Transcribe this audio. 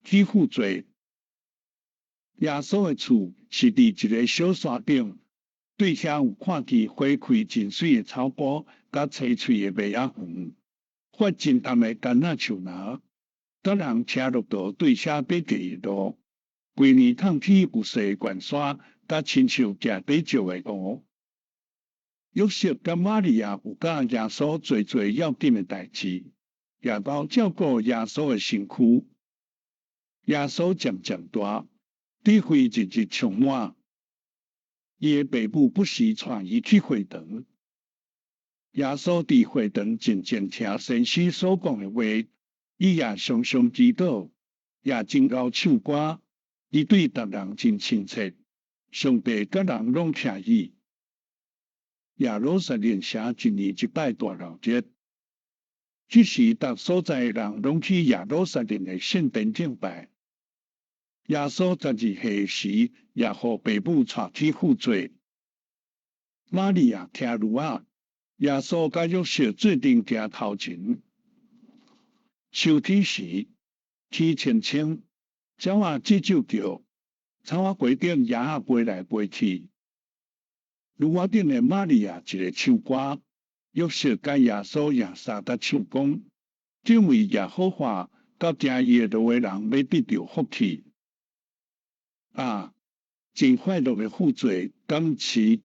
去負罪。耶穌的厝是佇一个小山頂，對遐有看見花開真媠的草埔，佮青翠的麥仔園，發真澹的柑仔樹林。逐人騎駱駝對遐爬過的路，規年通去有踅懸山，佮親像行底石的湖。約瑟佮瑪利亞有佮耶穌做做要緊的代誌，也捌照顧耶穌的身軀。耶穌漸漸大，智慧日日充滿。伊的爸母不時帶伊去會堂。耶穌佇會堂靜靜聽先知所講的話，伊也常常祈禱，也真𠢕唱歌。伊對逐人真親切，上帝佮人攏疼伊。耶路撒冷城一年一擺大熱節，這時逐所在的人攏去耶路撒冷的聖殿敬拜。耶穌12歲時，也予爸母帶去負罪。瑪利亞疼女仔，耶穌佮約瑟做陣行頭前。秋天時，天清清，鳥仔吱吱叫，草仔皮頂蛾仔飛來飛去。驢仔頂的瑪利亞一个唱歌，約瑟佮耶穌也相佮唱講，敬畏耶和華，佮行伊的路的人欲得著福氣。啊，真快樂的負罪，敢毋是？